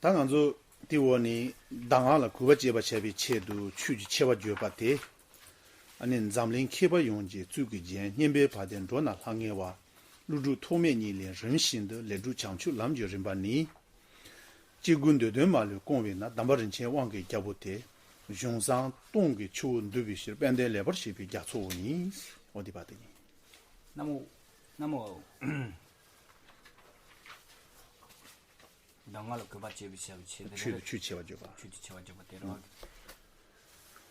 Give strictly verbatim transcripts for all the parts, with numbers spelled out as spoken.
ད་ང་ཚོ་དེའི་འོག་ནས་གདམས་ངག་ལ་གུས་པ་བསྐྱེད་པར་བྱ་བའི་ཆེད་དུ་ཆོས་ཀྱི་ཆེ་བ་བརྗོད་པ་དེ། ཨ་ནི་འཛམ་གླིང་མཁས་པ་ཡོངས་ཀྱི་གཙུག་གི་རྒྱན། སྙན་པའི་བ་དན་འགྲོ་རྣམས་ལྷང་ངེ་བ། ཀླུ་སྒྲུབ་ཐོགས་མེད་ཉིད་ལས་རིམ་བཞིན་དུ། ལས་གྲུབ་བྱང་ཆུབ་ལམ་གྱི་རིམ་པ་ནི། སྐྱེ་དགུའི་འདོད་དོན་མ་ལུས་སྐོང་བས་ན། གདམས་པ་རིན་ཆེན་དབང་གི་རྒྱལ་པོ་དེ། གཞུང་བཟང་སྟོང་གི་ཆུ་བོ་འདུས་པའི་ཕྱིར། དཔལ་ལྡན་ལེགས་པར་བཤད་པའི་རྒྱ་མཚོའོ་ཡིན། འོ་འདི་པ་དེ་ཡིན། 那么，那么，གདམས་ངག་ལ་གུས་པ་བསྐྱེད་པའི་ཆེད་དུ་ཆེད་དུ་ཆོས་ཆེ་བ་བརྗོད་པ། 去去千万就不得了。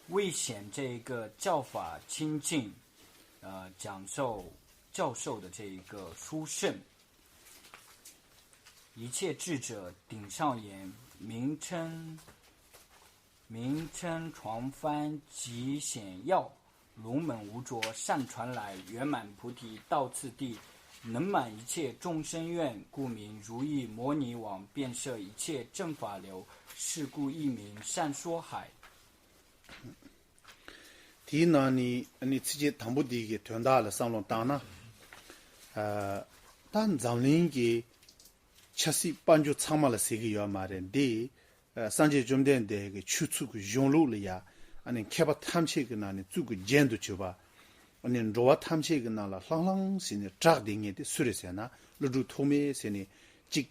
为显这个教法清净，呃，讲授教授的这一个殊胜，一切智者顶上言，名称名称传翻极显要，龙门无着善传来，圆满菩提到次第，能满一切众生愿，故名如意摩尼王，遍摄一切正法流，是故亦名善说海。 དེའི་ནང་ནས་ཨ་ནི་ཚིགས་བཅད་དང་པོ་འདི་གི་དོན་དག་ལ་བསམ་བློ་བཏང་ན། ཨ་ད་འཛམ་གླིང་གི་ཆབ་སྲིད་དཔལ་འབྱོར་ཚང་མ་ལ་ཟེར་གི་ཡོད་མ་རེད་འདི། ཨ་སངས་རྒྱས་བཅོམ་ལྡན་འདས་ཀྱི་ཆོས་ཚུལ་གྱི་གཞུང་ལུགས་ལ་ཡ། ཨ་ནི་མཁས་པ་ཐམས་ཅད་ཀྱི་ནང་ནས་གཙུག་གི་རྒྱན་དུ་གྱུར་པ། ཨ་ནི་འགྲོ་བ་ཐམས་ཅད་ཀྱི་ནང་ལ་ལྷང་ལྷང་ཟེར་ནས་གྲགས་བསྡད་མཁན་དེ་སུ་རེད་ཟེར་ན། ཀླུ་སྒྲུབ་ཐོགས་མེད་ཟེར་ནས་གཅིག་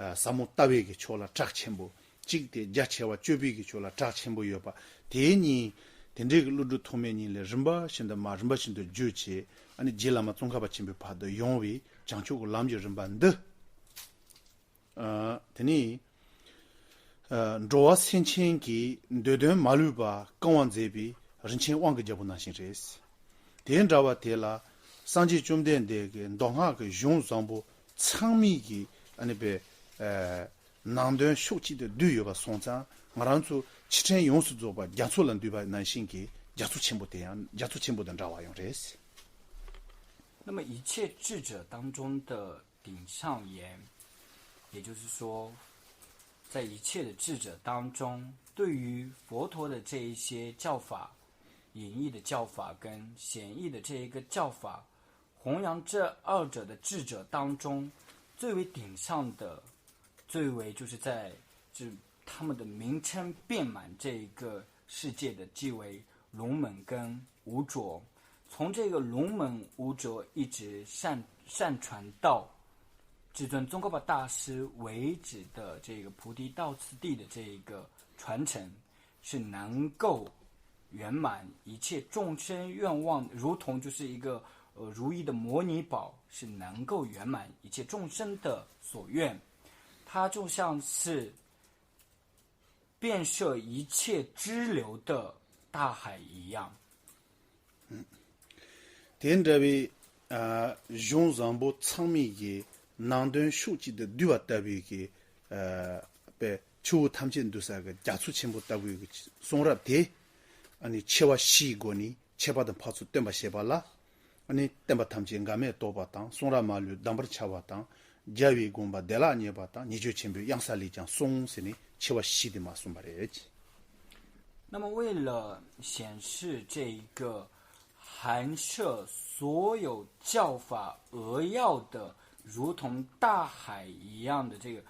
ཨ་ཟབ་མོ་ལྟ་བའི་གི་ཕྱོགས་ལ་གྲགས་ཆེན་པོ། གཅིག་དེ་རྒྱ་ཆེ་བ་སྤྱོད་པའི་གི་ཕྱོགས་ལ་གྲགས་ཆེན་པོ་ཡོད་པ། དེ་གཉིས་དེ་འདྲའི་གི་ཀླུ་སྒྲུབ་ཐོགས་མེད་གཉིས་ལས་རིམ་པ་བཞིན་དུ་མར་རིམ་པ་བཞིན་དུ་བརྒྱུད་བྱས། ཨ་ནི་རྗེ་བླ་མ་ཙོང་ཁ་པ་ཆེན་པོའི་བར་དུ་ཡོང་བའི་བྱང་ཆུབ་ཀྱི་ལམ་གྱི་རིམ་པ་འདི། ཨ་དེ་ནི་ཨ་འགྲོ་བ་སེམས་ཅན་གྱི་འདོད་དོན་མ་ལུས་པ་སྐོང་བར་མཛད་པའི་རིན་ཆེན་དབང་གི་རྒྱལ་པོ་ནང་བཞིན་རེད། དེ་འདྲ་བ་དེ་ལ་སངས་རྒྱས་བཅོམ་ལྡན་འདས་ཀྱི་མདོ་སྔགས་ཀྱི་གཞུང་བཟང་པོ་ཚང་མའི་གི་ཨ་ནི་པའི་ཨ་ནང་དོན་ཕྱོགས་གཅིག་ཏུ་བསྡུས་ཡོད་པ་སོང་ཙང་། ང་རང་ཚོ་ཕྱིར་དྲན་ཡོངས་སུ་རྫོགས་པ་རྒྱ་མཚོ་ལ་འདུས་པ་ནང་བཞིན་གྱི་རྒྱ་མཚོ་ཆེན་པོ་དེ་ཡང་རྒྱ་མཚོ་ཆེན་པོ་དང་འདྲ་བ་ཡང་རེད། 那么一切智者当中的顶上言，也就是说，在一切的智者当中，对于佛陀的这一些教法、演绎的教法跟显义的这一个教法，弘扬这二者的智者当中，最为顶上的，最为就是在这他们的名称遍满这一个世界的，即为龙门跟无着。从这个龙门无着一直善善传到至尊宗喀巴大师为止的这个菩提道次第的这一个传承，是能够圆满一切众生愿望，如同就是一个呃如意的摩尼宝，是能够圆满一切众生的所愿。它就像是遍涉一切支流的大海一样。 དེ་འདྲ་བའི་ཨ་གཞུང་བཟང་པོ་ཚང་མའི་གི་ནང་དོན་ཕྱོགས་གཅིག་ཏུ་བསྡུས་པ་ལྟ་བུའི་གི་ཨ་པའི་ཆུ་བོ་ཐམས་ཅད་འདུས་ས་གི་རྒྱ་མཚོ་ཆེན་པོ་ལྟ་བུའི་གི་གསུང་རབ་དེ། ཨ་ནི་ཆེ་བ་བཞིའི་སྒོ་ནས་ཁྱད་པར་དུ་འཕགས་ཚུལ་སྟོན་པར་བྱེད་པ་ལ། ཨ་ནི་བསྟན་པ་ཐམས་ཅད་འགལ་མེད་རྟོགས་པ་དང་། གསུང་རབ་མ་ལུས་གདམས་པར་བྱ་བ་དང་། རྒྱལ་བའི་དགོངས་པ་བདེ་བླག་རྙེད་པ་དང་། ཉེས་སྤྱོད་ཆེན་པོའི་གཡང་ས་ལས་ཀྱང་གསུངས་ཟེར་ནས་ཆེ་བ་བཞི་དེ་མར་གསུངས་པ་རེད། 那么，为了显示这一个含摄所有教法扼要的，如同大海一样的这个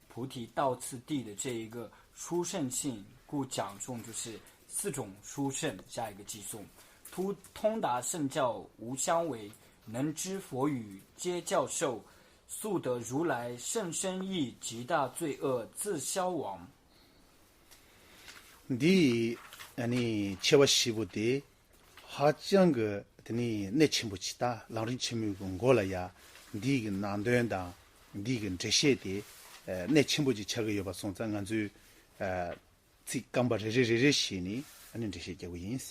菩提道次第的这一个殊胜性，故讲诵就是四种殊胜。下一个偈颂：通通达圣教无相违，能知佛语皆教授，速得如来甚深意，极大罪恶自消亡。 འདི་ཨ་ནི་ཆེ་བ་བཞི་པོ་དེ་ཧ་ཅང་གི་དེ་ནི་གནད་ཆེན་པོ་ཅིག་ད་ལམ་རིམ་ཆེན་མོའི་གི་མགོ་ལ་ཡ་འདིའི་གི་ནང་དོན་དང་འདིའི་གི་འགྲེལ་བཤད་དེ་ཨ་གནད་ཆེན་པོ་ཅིག་ཆགས་ཀྱི་ཡོད་པ་སོང་ཙང་། ང་ཚོས་ཨ་ཚིག་རྐང་པ་རེ་རེ་རེ་རེ་བྱས་ནས་ཨ་ནི་འགྲེལ་བཤད་རྒྱག་གི་ཡིན།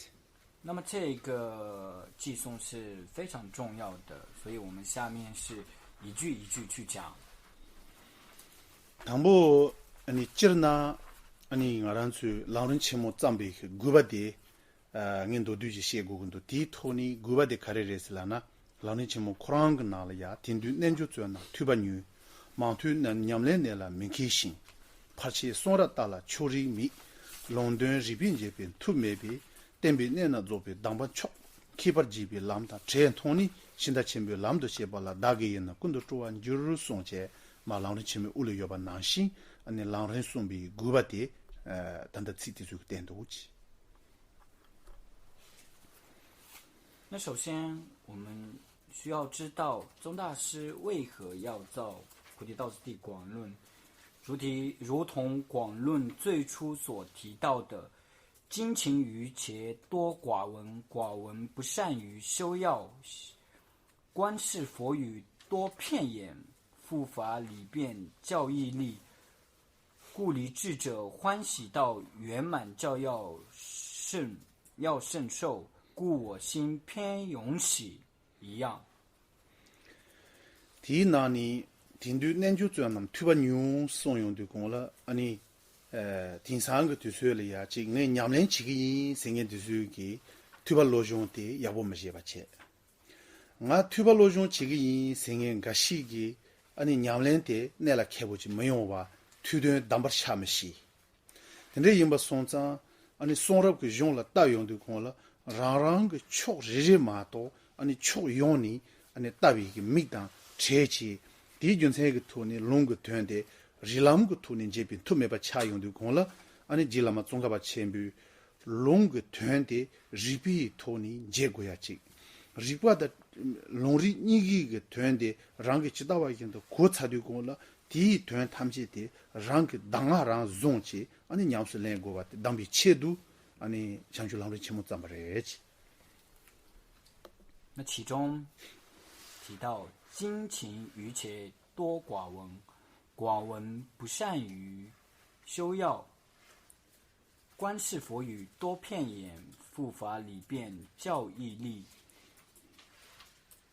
那么这个偈颂是非常重要的，所以我们下面是一句一句去讲。 དང་པོ་ཨ་ནི་སྤྱིར་ན་ཨ་ནི་ང་རང་ཚོའི་ལམ་རིམ་ཆེན་མོ་བརྩམས་པའི་དགོས་པ་དེ། ཨ་ངས་མདོར་བསྡུས་ཤིག་བཤད་དགོས་ཀྱི་འདུག་དེའི་ཐོག་ནས་དགོས་པ་དེ་ག་རེ་རེད་ཟེར་ལབ་ན། ལམ་རིམ་ཆེན་མོ་ཁོ་རང་གི་ནང་ལ་ཡ། དེང་དུས་རྣལ་འབྱོར་བཙོན་ན་ཐོས་པ་ཉུང་། མང་ཐོས་ན་ཉམས་ལེན་གནད་ལ་མི་མཁས་ཤིང་། ཕལ་ཆེར་གསུང་རབ་ལྟ་ལ་ཕྱོགས་རིས་མེད། ལུང་དོན་རིགས་པས་འབྱེད་པའི་མཐུ་མེད་པས། བསྟན་པའི་གནད་རྣམས་རྫོགས་པའི་གདམས་པ་མཆོག །མཁས་པར་བགྱིས་པའི་ལམ་དང་བྲལ་མཐོང་ནས། ཤིང་རྟ་ཆེན་པོའི་ལམ་དུ་བྱེད་པ་ལ། བདག་གི་ཡིད་ནི་ཀུན་ཏུ་སྤྲོ་བར་འགྱུར་གསུངས་བྱས། མ་ལམ་རིམ་ཆེན་མོའི་དབུ་ལ་ཡོད་པ་ནང་བཞིན་ཨ་ནི་ལམ་རིམ་གསུངས་པའི་དགོས་པ་དེ་ད་ལྟ་ཚིག་དེ་ཚོས་བསྟན་འདུག་ཅེས། 那首先，我们需要知道宗大师为何要造《菩提道次第广论》，主题如同广论最初所提到的，精勤愚切多寡闻，寡闻不善于修要，观是佛语多片言，复乏理辩教义力，故离智者欢喜到圆满教要甚要甚受，故我心偏永喜一样。 དེའི་ནང་ནས་དེང་དུས་རྣལ་འབྱོར་བཙོན་ནམ་ཐོས་པ་ཉུང་གསུངས་ཡོང་དུས་གོང་ལ་ཨ་ནི་དེང་སང་གི་དུས་ཚོད་ལ་ཡ་གཅིག་ངས་ཉམས་ལེན་བྱེད་ཀྱི་ཡིན་ཟེར་མཁན་དེ་ཚོས་ཀྱིས་ཐོས་པ་བློ་སྦྱོང་དེ་ཡག་པོ་མི་བྱེད་པ་བྱས། ང་ཐོས་པ་བློ་སྦྱོང་བྱེད་ཀྱི་ཡིན་ཟེར་མཁན་འགའ་ཞིག་གིས་ཨ་ནི་ཉམས་ལེན་དེ་གནད་ལ་འཁེལ་པོ་ཅིག་མི་ཡོང་བ་ཐོས་དོན་གདམས་པར་ཆགས་མི་ཤེས། དེ་འདྲ་ཡིན་པ་སོང་ཙང་ཨ་ནི་གསུང་རབ་ཀྱི་གཞུང་ལ་བལྟ་ཡོང་དུས་གོང་ལ་རང་རང་གི་ཕྱོགས་རེ་རེ་མ་གཏོགས་ཨ་ནི་ཕྱོགས་ཡོངས་ནས་ཨ་ནི་ལྟ་བའི་གི་མིག་དང་བྲལ་བྱས། དེའི་རྒྱུ་མཚན་གྱི་ཐོག་ནས་ལུང་གི་དོན་དེ་རིགས་ལམ་གྱི་ཐོག་ནས་འབྱེད་པའི་མཐུ་མེད་པ་ཆགས་ཡོང་དུས་གོང་ལ་ཨ་ནི་རྗེ་བླ་མ་ཙོང་ཁ་པ་ཆེན་པོས་ལུང་གི་དོན་དེ་རིགས་པའི་ཐོག་ནས་འབྱེད་དགོས་ཡ་གཅིག་རིགས་པ་དང་ལུང་རིགས་གཉིས་ཀའི་གི་དོན་དེ་རང་གིས་ཇི་ལྟ་བ་བཞིན་དུ་གོ་ཚར་དུས་གོང་ལ་དེའི་དོན་ཐམས་ཅད་དེ་རང་གི་གདམས་ངག་རང་བཟུང་བྱས་ཨ་ནི་ཉམས་སུ་ལེན་དགོས་པ་དེ་གདམས་པའི་ཆེད་དུ་ཨ་ནི་བྱང་ཆུབ་ལམ་རིམ་ཆེན་མོ་བརྩམས་པ་རེད། 那其中提到精勤愚切多寡闻，寡闻不善于修要，观是佛语多片言，复乏理辩教义力。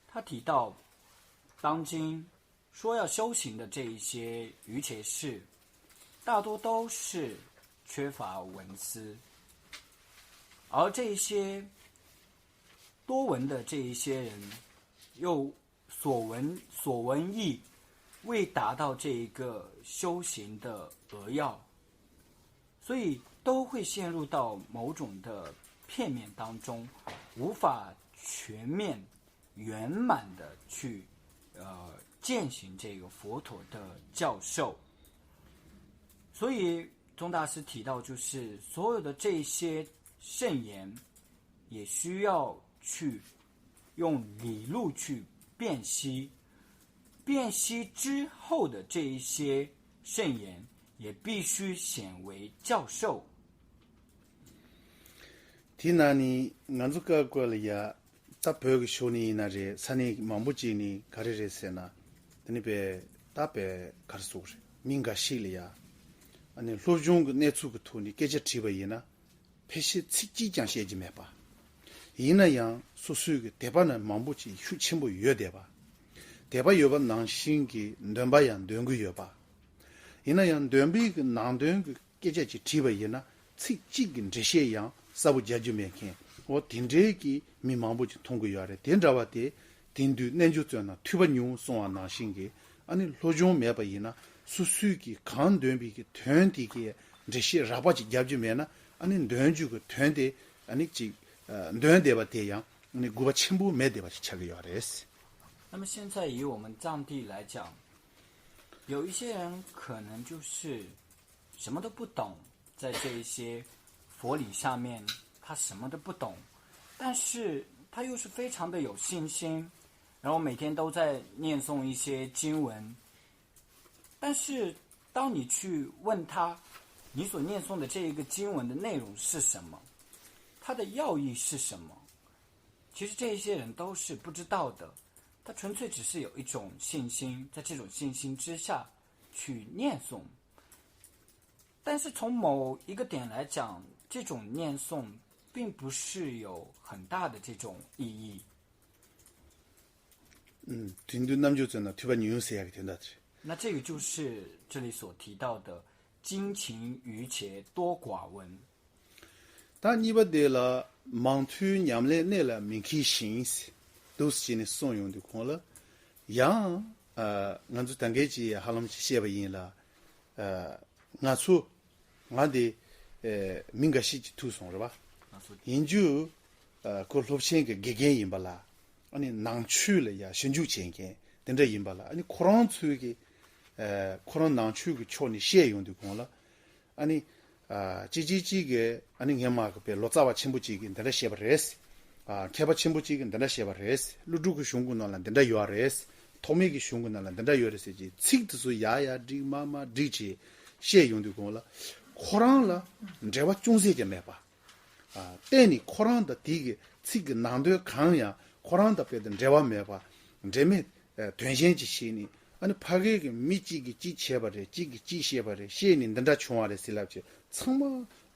他提到，当今说要修行的这一些愚痴事，大多都是缺乏文思，而这一些多闻的这一些人，又所闻所闻亦未达到这一个修行的额要，所以都会陷入到某种的片面当中，无法全面圆满的去呃践行这个佛陀的教授。所以宗大师提到，就是所有的这些圣言，也需要去用理路去辨析，辨析之后的这一些圣言，也必须显为教授。 དེ་ན་ནི་ང་ཚོ་ཀ་ཀོ་ལ་ཡ་ད་བོད་ཀྱི་ཕྱོགས་ནས་ཡིན་ན་རེད། ས་གནས་མང་པོ་ཅིག་ནས་ག་རེ་རེད་ཟེར་ན། དེ་ནི་པའི་ད་པའི་ག་རེ་ཟེར་རེད། མི་འགའ་ཞིག་ལ་ཡ་ཨ་ནི་སློབ་སྦྱོང་གི་གནས་ཚུལ་གྱི་ཐོག་ནས་སྐད་ཆ་དྲིས་པ་ཡིན་ན་ཕལ་ཆེར་ཚིག་གཅིག་ཀྱང་བཤད་ཀྱི་མེད་པ། ཡིན་ན་ཡང་སོ་སོའི་གི་དད་པ་ནི་མང་པོ་ཅིག་ཤུགས་ཆེན་པོ་ཡོད་བསྡད་པ། དད་པ་ཡོད་པ་ནང་བཞིན་གྱི་འདོན་པ་ཡང་འདོན་གྱི་ཡོད་པ། ཡིན་ན་ཡང་འདོན་པའི་གི་ནང་དོན་གྱི་སྐད་ཆ་ཅིག་དྲིས་པ་ཡིན་ན་ཚིག་གཅིག་གི་འགྲེལ་བཤད་ཡང་གསལ་པོ་རྒྱག་རྒྱུ་མེད་མཁན་འོ་དེ་འདྲའི་གི་མི་མང་པོ་ཅིག་མཐོང་གི་ཡོད་རེད། དེ་འདྲ་བ་དེ་དེང་དུས་རྣལ་འབྱོར་བཙོན་ན་ཐོས་པ་ཉུང་གསུང་བ་ནང་བཞིན་གྱི་ཨ་ནི་སློབ་སྦྱོང་མེད་པ་ཡིན་ན་སོ་སོའི་གི་གང་འདོན་པའི་གི་དོན་དེ་གི་འགྲེལ་བཤད་རགས་པ་ཅིག་རྒྱག་རྒྱུ་མེད་ན་ཨ་ནི་འདོན་རྒྱུ་གི་དོན་དེ་ཨ་ནི་ཅིག་འདོན་བསྡད་པ་དེ་ཡང་ཨ་ནི་དགོས་པ་ཆེན་པོ་མེད་བསྡད་པ་ཅིག་ཆགས་ཀྱི་ཡོད་རེད། 那么现在以我们藏地来讲，有一些人可能就是什么都不懂，在这一些佛理上面他什么都不懂，但是他又是非常的有信心，然后每天都在念诵一些经文。但是当你去问他，你所念诵的这一个经文的内容是什么，它的要义是什么，其实这一些人都是不知道的。他纯粹只是有一种信心，在这种信心之下去念诵。但是从某一个点来讲，这种念诵并不是有很大的这种意义。 ཨུམ། དེང་དུས་རྣལ་འབྱོར་བཙོན་ན་ཐོས་པ་ཉུང་ཟེར་ཡག་གི་དོན་དག་དེ་རེད། 那这个就是这里所提到的精勤愚切多寡闻。 ད་གཉིས་པ་དེ་ལ་མང་ཐོས་ཉམས་ལེན་གནད་ལ་མི་འཁེལ་ཞིང་། འདུག་སེ་བྱས་ནས་གསུངས་ཡོང་དུས་གོང་ལ་ཡང་ཨ་ང་ཚོ་ད་གིན་ཅིག་ཧ་ལམ་ཅིག་བཤད་པ་ཡིན་ལ། ཨ་ང་ཚོ་ང་དེ་ཨེ་མི་འགའ་ཞིག་གིས་ཐུག་སོང་རེད་པ། ང་ཚོ་ཡིན་རྒྱུ་ཨ་ཁོ་སློབ་ཆེན་གྱི་དགེ་རྒན་ཡིན་པ་ལ་ཨ་ནི་ནང་ཆོས་ལ་ཡ་ཞིབ་འཇུག་བྱེད་མཁན་དེ་འདྲ་ཡིན་པ་ལ་ཨ་ནི་ཁོ་རང་ཚོའི་གི་ ཨ་ཁོ་རང་ནང་ཆོས་ཀྱི་ཕྱོགས་ནས་བཤད་ཡོང་དུས་གོང་ལ། ཨ་ནི། ཨ་གཅིག་གཅིག་གཅིག་གིས་ཨ་ནི་སྔན་མ་གི་པའི་ལོ་ཙཱ་བ་ཆེན་པོ་གཅིག་གིས་འདི་འདྲ་བཤད་པ་རེད། ཨ་མཁས་པ་ཆེན་པོ་གཅིག་གིས་འདི་འདྲ་བཤད་པ་རེད། ཀླུ་སྒྲུབ་ཀྱི་གཞུང་གི་ནང་ལ་འདི་འདྲ་ཡོད་རེད། ཐོགས་མེད་ཀྱི་གཞུང་གི་ནང་ལ་འདི་འདྲ་ཡོད་རེད་ཟེར་གྱི་ཚིག་དེ་ཚོ་ཡར་ཡར་བསྒྲིགས་མར་མར་བསྒྲིགས་བྱས་བཤད་ཡོང་དུས་གོང་ལ། ཁོ་རང་ལ་འབྲེལ་བ་ཅུང་ཟད་ཀྱང་མེད་པ། ཨ་གཏན་ནས་ཁོ་རང་དང་དེ་གི་ཚིག་གི་ནང་དོན་གང་ཡང་ཁོ་རང་དང་དཔེ་དང་འབྲེལ་བ་མེད་པ། འབྲེལ་མེད་ཨ་དོན་གཞན་ཅིག་བྱས་ནས། ཨ་ནི་ཕ་གི་གི་མི་གཅིག་གིས་གཅིག་བྱས་པ་རེད། གཅིག་གིས་གཅིག་བཤད་པ་རེད། བཤད་ནས་འདི་འདྲ་བྱུང་བ་རེད་ཟེར་ལབ་བྱས་ཚང་མ་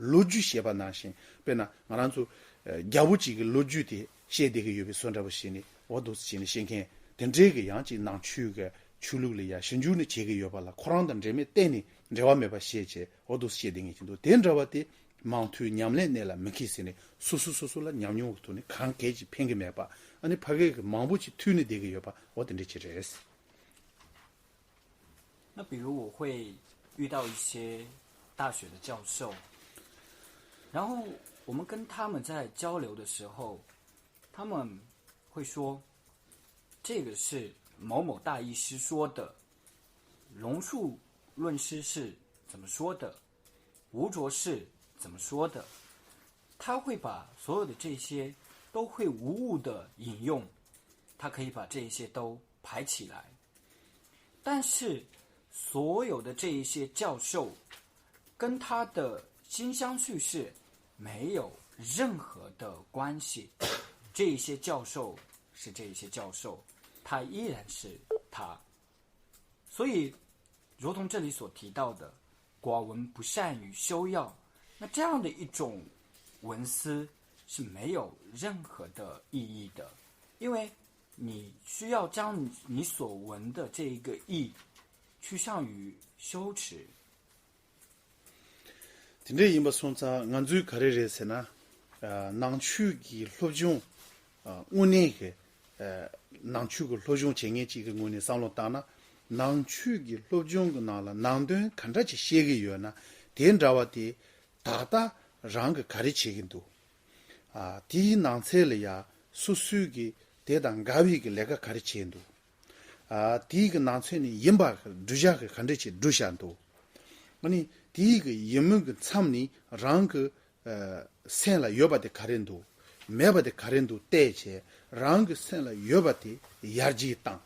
ལོ་རྒྱུས་བཤད་པ་ནང་བཞིན། དཔེར་ན་ང་རང་ཚོ་ཨ་རྒྱལ་པོ་གཅིག་གི་ལོ་རྒྱུས་དེ་བཤད་བསྡད་ཀྱི་ཡོད་པའི་བཟོ་འདྲ་པོ་བྱས་ནས། འོ་འདུག་སེ་བྱས་ནས་བཤད་མཁན་དེ་འདྲའི་གི་ཡང་ཅིག་ནང་ཆོས་ཀྱི་ཆོས་ལུགས་ལ་ཡ་ཞིབ་འཇུག་ནི་བྱེད་ཀྱི་ཡོད་པ་ལ། ཁོ་རང་དང་འབྲེལ་མེད་གཏན་ནས་འབྲེལ་བ་མེད་པ་བཤད་བྱས་འོ་འདུག་སེ་བཤད་བསྡད་མཁན་ཅིག་འདུག་དེ་འདྲ་བ་དེ་མང་ཐོས་ཉམས་ལེན་གནད་ལ་མི་འཁེལ་ཟེར་ནས། སོ་སོ་སོ་སོ་ལ་ཉམས་མྱོང་གི་ཐོག་ནས་གང་གལ་ཅིག་ཕན་གྱི་མེད་པ། ཨ་ནི་ཕ་གི་གི་མང་པོ་ཅིག་ཐོས་ནས་བསྡད་ཀྱི་ཡོད་པ། འོ་དེ་འདྲ་ཅིག་རེད། 那比如我会遇到一些大学的教授，然后我们跟他们在交流的时候，他们会说，这个是某某大医师说的，龙树论师是怎么说的，吴卓是怎么说的，他会把所有的这些都会无误的引用，他可以把这一些都排起来。但是所有的这一些教授跟他的新乡叙事没有任何的关系。这一些教授是这一些教授，他依然是他。所以，如同这里所提到的，寡闻不善于修要，那这样的一种文思是没有任何的意义的，因为你需要将你所闻的这一个意趋向于修持。 དེ་འདྲ་ཡིན་པ་སོང་ཙང་ང་ཚོས་ག་རེ་རེད་ཟེར་ན། ནང་ཆོས་ཀྱི་སློབ་སྦྱོང་དངོས་གནས་ཀྱི། ནང་ཆོས་ཀྱི་སློབ་སྦྱོང་བྱེད་མཁན་གཅིག་གི་ངོས་ནས་བསམ་བློ་བཏང་ན། ནང་ཆོས་ཀྱི་སློབ་སྦྱོང་གི་ནང་ལ་ནང་དོན་ག་འདྲ་ཅིག་བཤད་ཀྱི་ཡོད་ན། དེ་འདྲ་བ་དེ་ད་ལྟ་རང་གིས་ག་རེ་བྱེད་ཀྱི་འདུག་ཨ་དེའི་ནང་ཚན་ལ་ཡ་སོ་སོའི་གི་དེ་དང་འགལ་བའི་གི་ལས་ཀ་ག་རེ་བྱས་འདུག་ཨ་དེའི་གི་ནང་ཚན་ནས་ཡིན་པ་གི་སྒྲུབ་བྱ་གི་ག་འདྲ་ཅིག་སྒྲུབ་བཞག་འདུག་ཨ་ནི་དེའི་གི་ཡིན་མིན་གི་མཚམས་ནས་རང་གི་ཨ་སེམས་ལ་ཡོད་པ་དེ་ག་རེ་འདུག་མེད་པ་དེ་ག་རེ་འདུག་བལྟས་བྱས། རང་གི་སེམས་ལ་ཡོད་པ་དེ་ཡར་རྒྱས་བཏང་།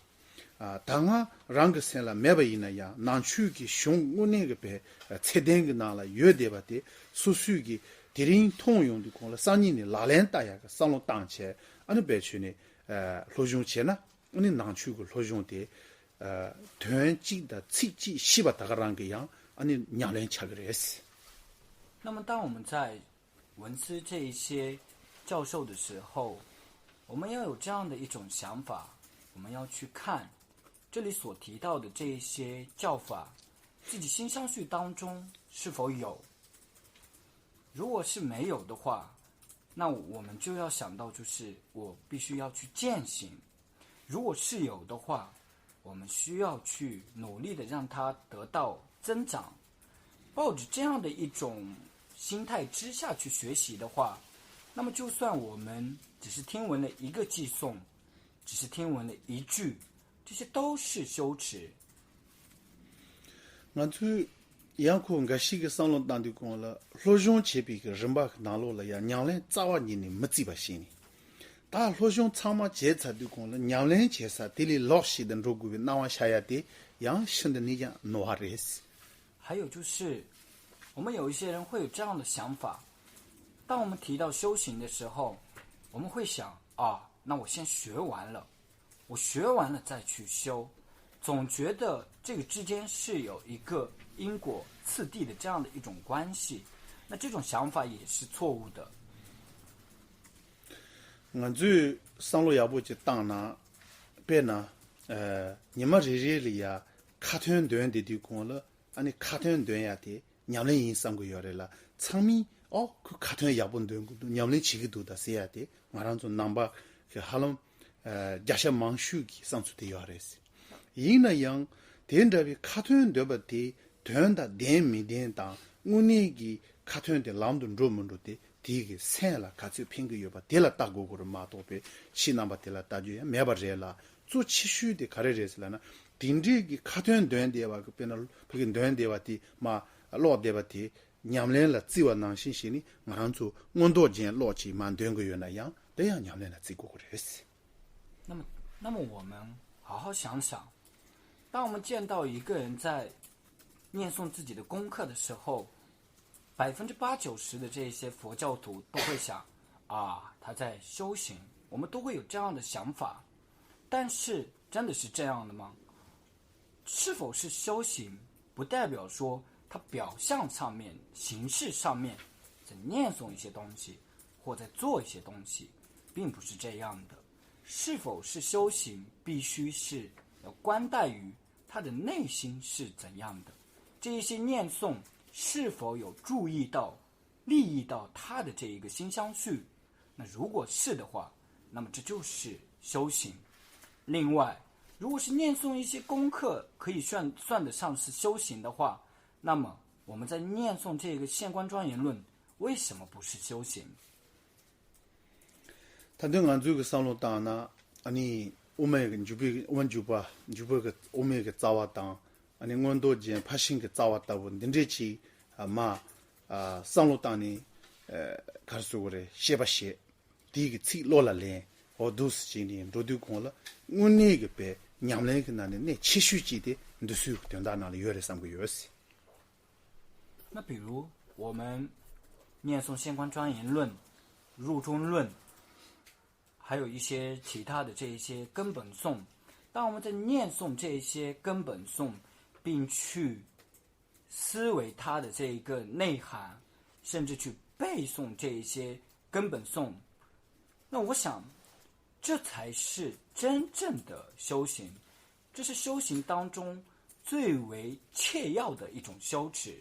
ཨ་ད་སྔ་རང་གི་སེམས་ལ་མེད་པ་ཡིན་ན་ཡང་། ནང་ཆོས་ཀྱི་གཞུང་དངོས་གནས་ཀྱི་པའི་ཚད་ལྡན་གྱི་ནང་ལ་ཡོད་བསྡད་པ་དེ་སོ་སོས་ཀྱིས་དེ་རིང་མཐོང་ཡོང་དུས་གོང་ལ་སང་ཉིན་ནས་ལག་ལེན་བསྟར་ཡག་གི་བསམ་བློ་བཏང་བྱས། ཨ་ནི་བེད་སྤྱོད་ནས་ཨ་སློབ་སྦྱོང་བྱས་ན། ཨ་ནི་ནང་ཆོས་ཀྱི་སློབ་སྦྱོང་དེ་ཨ་དོན་གཅིག་དང་ཚིག་གཅིག་ཤེས་པ་ད་ག་རང་གི་ཡང་ཨ་ནི་ཉམས་ལེན་ཆགས་ཀྱི་རེད། 那么，当我们在文思这一些教授的时候，我们要有这样的一种想法，我们要去看这里所提到的这一些教法，自己心相续当中是否有。如果是没有的话，那我们就要想到，就是我必须要去践行。如果是有的话，我们需要去努力的让它得到增长。抱着这样的一种心态之下去学习的话，那么就算我们只是听闻了一个寄颂，只是听闻了一句，这些都是修持。 ང་ཚོས་ཡང་ཁོ་འགའ་ཞིག་གི་བསམ་བློ་བཏང་དུས་གོང་ལ། སློབ་སྦྱོང་བྱེད་པའི་གི་རིམ་པ་གི་ནང་ལོགས་ལ་ཡང་ཉམས་ལེན་རྩ་བ་ཉིད་ནས་མི་བརྩི་བ་ཞིག་ནི། ད་སློབ་སྦྱོང་ཚང་མ་བྱས་ཚར་དུས་གོང་ལ་ཉམས་ལེན་བྱེད་ས་དེ་ལས་ལོགས་ཤིག་ཏུ་འགྲོ་དགོས་པའི་སྣང་བ་ཤར་ཡ་དེ་ཡང་ཤིན་ཏུ་ནས་ཀྱང་ནོར་བ་རེད། 还有就是，我们有一些人会有这样的想法，当我们提到修行的时候，我们会想啊，那我先学完了，我学完了再去修，总觉得这个之间是有一个因果次第的这样的一种关系，那这种想法也是错误的。 ང་ཚོས་བསམ་བློ་ཡག་པོ་ཅིག་བཏང་ན། དཔེར་ན་ཨ་ཉི་མ་རེ་རེ་ལ་ཡ་ཁ་ཏོན་འདོན་བསྡད་དུས་གོང་ལ། ཨ་ནི་ཁ་ཏོན་འདོན་ཡ་དེ་ཉམས་ལེན་ཡིན་བསམ་གི་ཡོད་རེད་ལ། ཚང་མས་ཨོ་ཁོས་ཁ་ཏོན་ཡག་པོ་འདོན་གི་འདུག་ཉམས་ལེན་བྱེད་ཀྱི་འདུག་ད་ཟེར་ཡ་དེ་ང་རང་ཚོ་ནང་པ་གི་ཧ་ལམ་ཨ་བརྒྱ་ཆ་མང་ཤོས་ཀྱི་བསམ་ཚུལ་དེ་ཡོད་རེད། ཡིན་ན་ཡང་དེ་འདྲ་བའི་ཁ་ཏོན་འདོན་པ་དེ་དོན་དང་ལྡན་མི་ལྡན་དང་། དངོས་གནས་ཀྱི་ཁ་ཏོན་དེ་ལམ་དུ་འགྲོ་མི་འགྲོ་དེ་དེའི་གི་སེམས་ལ་ག་ཚོད་ཕན་གྱི་ཡོད་པ་དེ་ལ་ལྟ་དགོས་དགོས་རེད་མ་གཏོགས་པའི་ཕྱི་རྣམ་པ་དེ་ལ་ལྟ་རྒྱུ་ཡང་མེད་པ་རེད་ལ། གཙོ་ཆེ་ཤོས་དེ་ག་རེ་རེད་ཟེར་ལབ་ན། དེ་འདྲའི་གི་ཁ་ཏོན་འདོན་བསྡད་པ་གི་དཔེར་ན་ཕ་གི་འདོན་བསྡད་པ་དེ་མ་ཀློག་བསྡད་པ་དེ་ཉམས་ལེན་ལ་བརྩི་བ་ནང་བཞིན་བྱས་ནས་ང་རང་ཚོ་མངོན་རྟོགས་ཅན་ཀློག་ཅིག་མ་འདོན་གི་ཡོད་ན་ཡང་དེ་ཡང་ཉམས་ལེན་ལ་བརྩི་དགོས་ཀྱི་རེད།那么，那么我们好好想想，当我们见到一个人在念诵自己的功课的时候，百分之八九十的这些佛教徒都会想，啊，他在修行，我们都会有这样的想法。但是，真的是这样的吗？是否是修行，不代表说他表象上面、形式上面在念诵一些东西，或在做一些东西，并不是这样的。是否是修行，必须是要观待于他的内心是怎样的，这一些念诵是否有注意到、利益到他的这一个心相续。那如果是的话，那么这就是修行。另外，如果是念诵一些功课，可以算算得上是修行的话，那么我们在念诵这个《现观庄严论》，为什么不是修行？ད་དུང་ང་ཚོའི་གི་བསམ་བློ་བཏང་ན་ཨ་ནི་དབུ་མའི་གི་འཇུག་པའི་དབུ་མ་འཇུག་པ་འཇུག་པའི་གི་དབུ་མའི་གི་རྩ་བ་དང་ཨ་ནི་མངོན་རྟོགས་རྒྱན་ཕར་ཕྱིན་གི་རྩ་བ་ལྟ་བུ་འདི་འདྲས་ཅིག་མ་བསམ་བློ་བཏང་ནས་ག་རེ་ཟེར་དགོས་རེད། བཤད་པ་བཤད། དེའི་གི་ཚིག་བློ་ལ་ལེན། འོ་འདུག་སེ་བྱས་ནས་འགྲོ་དུས་གོང་ལ་དངོས་གནས་ཀྱི་པའི་ཉམས་ལེན་གྱི་ནང་ནས་གནད་ཆེ་ཤོས་ཅིག་དེ་འདི་ཚོའི་དོན་དག་ནང་ལ་ཡོད་རེད་བསམ་གྱི་ཡོད། 那比如我们念诵《现观庄严论》《入中论》，还有一些其他的这一些根本颂。当我们在念诵这一些根本颂，并去思维它的这一个内涵，甚至去背诵这一些根本颂，那我想，这才是真正的修行，这是修行当中最为切要的一种修持。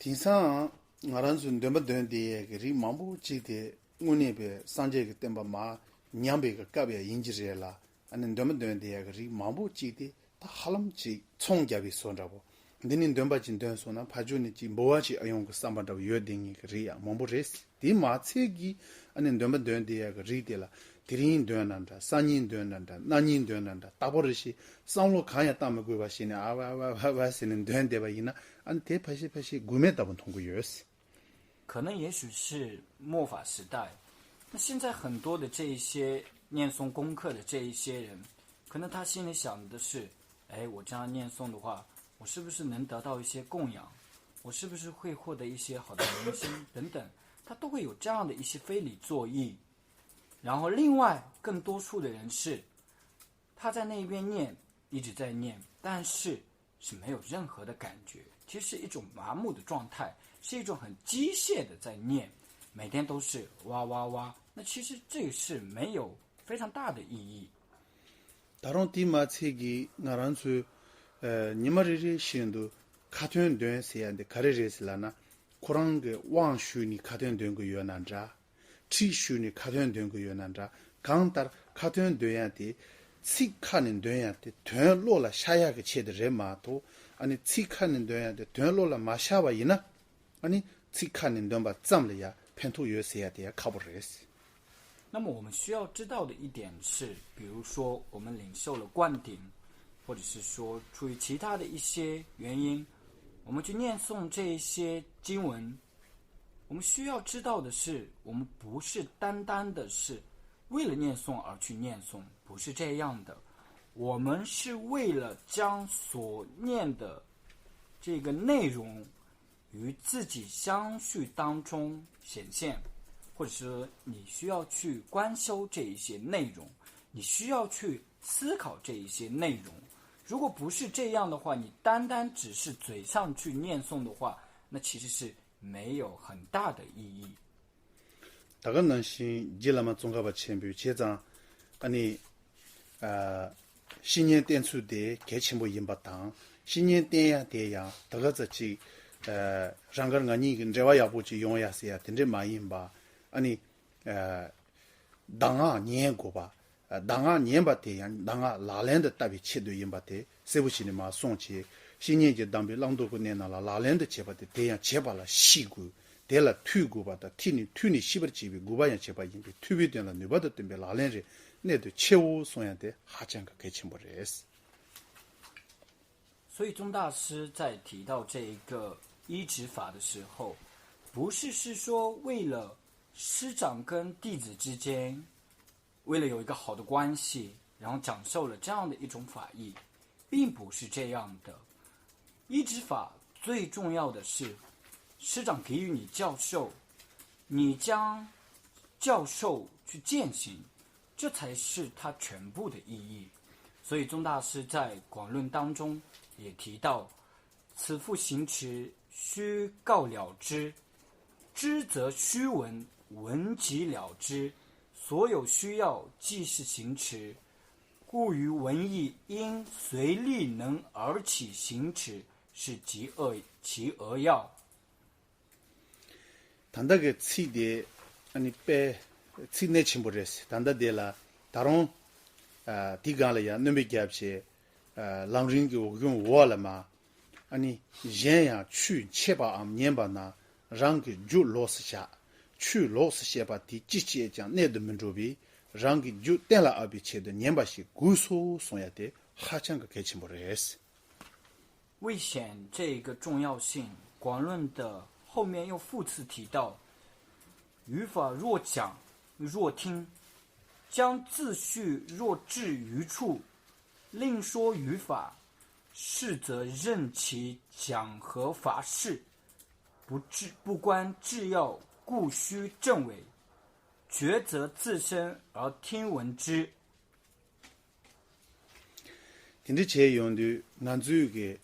དེང་སང་ང་རང་ཚོའི་འདོན་པ་འདོན་བསྡད་ཡས་ཀྱི་རིགས་མང་པོ་ཅིག་དེ་དངོས་གནས་པའི་སངས་རྒྱས་ཀྱི་བསྟན་པ་མར་ཉམས་པའི་གི་སྐབས་ཡང་ཡིན་གྱི་རེད་ལ། ཨ་ནི་འདོན་པ་འདོན་བསྡད་ཡས་ཀྱི་རིགས་མང་པོ་ཅིག་དེ་ད་ཧ་ལམ་ཅིག་ཚོང་རྒྱག་པའི་བཟོ་འདྲ་པོ། འདི་ནས་འདོན་པ་ཅིག་འདོན་སོང་ན་ཕར་ཕྱོགས་ནས་ཅིག་འབུལ་བ་ཅིག་ཨེ་ཡོང་གི་བསམ་པ་འདྲ་པོ་ཡོད་བསྡད་མཁན་གྱི་རིགས་ཡང་མང་པོ་རེད། དེ་མ་ཚད་ཀྱི་ཨ་ནི་འདོན་པ་འདོན་བསྡད་ཡས་ཀྱི་རིགས་དེ་ལ་དེ་རིང་འདོན་ན་འདྲ། སང་ཉིན་འདོན་ན་འདྲ། གནངས་ཉིན་འདོན་ན་འདྲ། རྟག་པར་རེ་ཞིག་བསམ་བློ་གང་ཡང་བཏང་མི་དགོས་པ་ཞིག་ནས་ཨ་ཝ་ཝ་ཝ་ཝ་ཟེར་ནས་འདོན་བསྡད་པ་ཡིན་ན་ཨ་ནི་དེ་ཕལ་ཆེར་ཕལ་ཆེར་དགོས་མེད་ལྟ་བུ་མཐོང་གི་ཡོད། 可能也许是末法时代，那现在很多的这一些念诵功课的这一些人，可能他心里想的是，哎，我这样念诵的话，我是不是能得到一些供养？我是不是会获得一些好的名声等等？他都会有这样的一些非礼作意。然后另外，更多数的人是，他在那边念，一直在念，但是是没有任何的感觉，其实是一种麻木的状态，是一种很机械的在念，每天都是哇哇哇，那其实这个是没有非常大的意义。 ད་རུང་དེ་མ་ཚད་ཀྱི་ང་རང་ཚོའི་ཉི་མ་རེ་རེ་བཞིན་དུ་ཁ་ཏོན་འདོན་ཟེར་ཡ་འདི་ག་རེ་རེད་ཟེར་ལབ་ན། ཁོ་རང་གི་དབང་ཞུས་ནས་ཁ་ཏོན་འདོན་གི་ཡོད་ན་འདྲ། ཁྲིད་ཞུས་ནས་ཁ་ཏོན་འདོན་གི་ཡོད་ན་འདྲ། གང་ལྟར་ཁ་ཏོན་འདོན་ཡ་དེ་ཚིག་ཁ་ནས་འདོན་ཡ་དེ་དོན་བློ་ལ་ཤར་ཡ་གི་ཆེད་དུ་རེད་མ་གཏོགས། ཨ་ནི་ཚིག་ཁ་ནས་འདོན་ཡ་དེ་དོན་བློ་ལ་མ་ཤར་བ་ཡིན་ན། ཨ་ནི་ཚིག་ཁ་ནས་འདོན་པ་ཙམ་ལ་ཡ་ཕན་ཐོགས་ཡོད་ཟེར་ཡ་དེ་ཡ་ཁག་པོ་རེད། 那么我们需要知道的一点是，比如说我们领受了灌顶，或者是说出于其他的一些原因，我们去念诵这一些经文，我们需要知道的是，我们不是单单的是为了念诵而去念诵，不是这样的。我们是为了将所念的这个内容与自己相续当中显现，或者是你需要去观修这一些内容，你需要去思考这一些内容。如果不是这样的话，你单单只是嘴上去念诵的话，那其实是没有很大的意义。 ད་ག་ནང་བཞིན་རྗེ་བླ་མ་ཙོང་ཁ་པ་ཆེན་པོས་བྱས་ཙང་ཨ་ནི། ཨ། བཤེས་གཉེན་བསྟེན་ཚུལ་དེ་གལ་ཆེན་པོ་ཡིན་པ་དང་། བཤེས་གཉེན་བསྟེན་ཡ་དེ་ཡང་ད་ག་ཙམ་ཅིག་ཨ། རང་དགར་ང་གཉིས་ཀྱི་འབྲེལ་བ་ཡག་པོ་ཅིག་ཡོང་ཡ་ཟེར་ཡ་དེ་འདྲས་མ་ཡིན་པ། ཨ་ནི། ཨ། གདམས་ངག་ཉན་དགོས་པ། གདམས་ངག་ཉན་པ་དེ་ཡང་གདམས་ངག་ལག་ལེན་དུ་བསྟར་བའི་ཆེད་དུ་ཡིན་པ་དེ་གསལ་པོ་བྱས་ནས་མར་གསུངས་བྱས། བཤེས་གཉེན་གྱི་གདམས་པའི་བླང་དོར་གྱི་གནས་རྣམས་ལ་ལག་ལེན་དུ་བྱེད་པ་དེ་དེ་ཡང་བྱེད་པ་ལ་ཤེས་དགོས། དེ་ལ་ཐོས་དགོས་པ་དང་། ཐོས་ནས་ཐོས་ནས་ཤེས་པར་བྱེད་པའི་དགོས་པ་ཡང་བྱེད་པ་ཡིན་པས། ཐོས་པའི་དོན་ལ་ནུས་པ་དང་བསྟུན་པའི་ལག་ལེན་རེ་གནད་དུ་ཆེའོ་གསུང་ཡང་དེ་ཧ་ཅང་གི་གལ་ཆེན་པོ་རེད། 所以宗大师在提到这一个医指法的时候，不是是说为了师长跟弟子之间，为了有一个好的关系，然后讲授了这样的一种法义，并不是这样的。医指法最重要的是，师长给予你教授，你将教授去践行，这才是它全部的意义。所以宗大师在广论当中也提到，此复行持，须告了之。知则须闻，闻即了之。所有需要即是行持，故于文艺应随力能而起行持，是其二其而要。ད་ལྟ་གི་ཚིག་དེ་ཨ་ནི་དཔེ་ཚིག་གནད་ཆེན་པོ་རེད། ད་ལྟ་དེ་ལ་ད་རུང་ཨ་དེའི་སྒང་ལ་ཡང་སྣོན་པ་རྒྱབ་བྱས། ཨ་ལམ་རིམ་གྱི་འོག་གཞུང་འོག་ལ་མ། ཨ་ནི་གཞན་ཡང་ཆོས་འཆད་པའམ་ཉན་པ་ན་རང་གི་རྒྱུད་ལོགས་སུ་བྱ། ཆོས་ལོགས་སུ་བཤད་པ་དེ་ཅི་བྱས་ཀྱང་གནད་དུ་མི་འགྲོ་བས། རང་གི་རྒྱུད་གཏན་ལ་དབབ་པའི་ཆེད་དུ་ཉན་པ་ཞིག་དགོས་སོ་གསུང་ཡ་དེ་ཧ་ཅང་གི་གལ་ཆེན་པོ་རེད།为显这一个重要性，广论的后面又复次提到：于法若讲若听，将自序若置于处，另说于法，是则任其讲何法事，不至不关至要，故须正违。觉则自生而听闻之。 དེ་འདྲ་བྱས་ཡོང་དུས་ང་ཚོས་ཀྱི་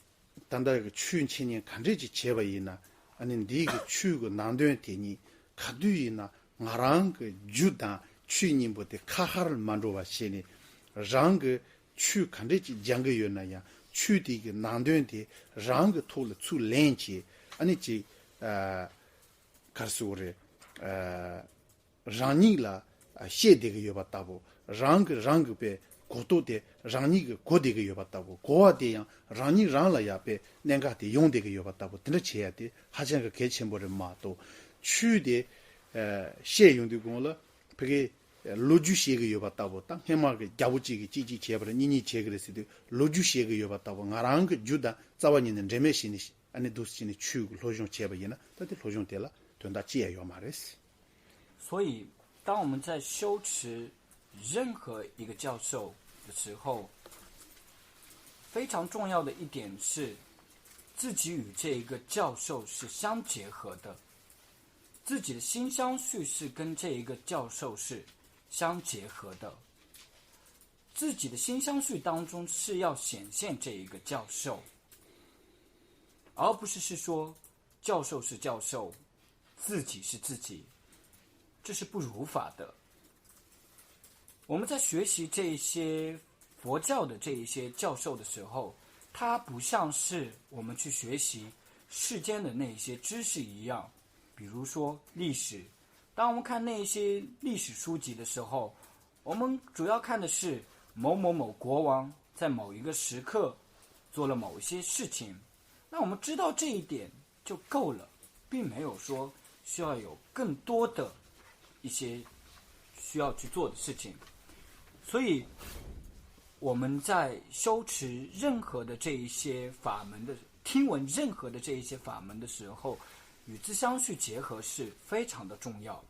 ད་ལྟ་གི་ཆོས་འཆད་ཉན་ག་འདྲས་ཅིག་བྱས་པ་ཡིན་ན། ཨ་ནི་འདིའི་གི་ཆོས་ཀྱི་ནང་དོན་དེ་ཉིད་ག་དུས་ཡིན་ན་ང་རང་གི་རྒྱུད་དང་ཆོས་གཉིས་པོ་དེ་ཁ་ཁར་མ་འགྲོ་བ་བྱས་ནས། རང་གི་ཆོས་ག་འདྲས་ཅིག་སྦྱང་གི་ཡོད་ན་ཡང་ཆོས་དེའི་གི་ནང་དོན་དེ་རང་གི་ཐོག་ལ་ཚུར་ལེན་བྱས། ཨ་ནི་ཅིག་ཨ་ག་རེ་ཟེར་དགོས་རེད། ཨ། རང་ཉིད་ལ་བཤད་བསྡད་ཀྱི་ཡོད་པ་ལྟ་བུ། རང་གིས་རང་གི་པའི་གོ་རྟོགས་དེ་རང་ཉིད་ཀྱིས་གོ་བསྡད་ཀྱི་ཡོད་པ་ལྟ་བུ། གོ་བ་དེ་ཡང་རང་ཉིད་རང་ལ་ཡང་པའི་གནད་འགག་དེ་ཡོང་བསྡད་ཀྱི་ཡོད་པ་ལྟ་བུ། དེ་འདྲ་བྱེད་ཡ་དེ་ཧ་ཅང་གི་གལ་ཆེན་པོ་རེད་མ་གཏོགས། ཆོས་དེ་བཤད་ཡོང་དུས་གོང་ལ་ཕ་གི་ལོ་རྒྱུས་བཤད་ཀྱི་ཡོད་པ་ལྟ་བུ་དང་། སྔོན་མ་གི་རྒྱལ་པོ་གཅིག་གིས་གཅིག་གཅིག་བྱས་པ་རེད། གཉིས་གཉིས་བྱས་ཀྱི་རེད་ཟེར་དུས་ལོ་རྒྱུས་བཤད་ཀྱི་ཡོད་པ་ལྟ་བུ། ང་རང་གི་རྒྱུད་དང་རྩ་བ་ཉིད་ནས་འབྲེལ་མེད་བྱས་ནས། ཨ་ནི་འདུག་སེ་བྱས་ནས་ཆོས་ཀྱི་སློབ་སྦྱོང་བྱས་པ་ཡིན་ན། ད་དེ་སློབ་སྦྱོང་དེ་ལ་དོན་དག་ཅི་ཡང་ཡོད་མ་རེད། 所以，当我们在修持任何一个教授的时候，非常重要的一点是，自己与这一个教授是相结合的，自己的心相续是跟这一个教授是相结合的，自己的心相续当中是要显现这一个教授，而不是是说教授是教授，自己是自己，这是不如法的。我们在学习这一些佛教的这一些教授的时候，他不像是我们去学习世间的那一些知识一样，比如说历史。当我们看那一些历史书籍的时候，我们主要看的是某某某国王在某一个时刻做了某一些事情，那我们知道这一点就够了，并没有说需要有更多的一些需要去做的事情。所以我们在修持任何的这一些法门的，听闻任何的这一些法门的时候，与之相续结合是非常的重要。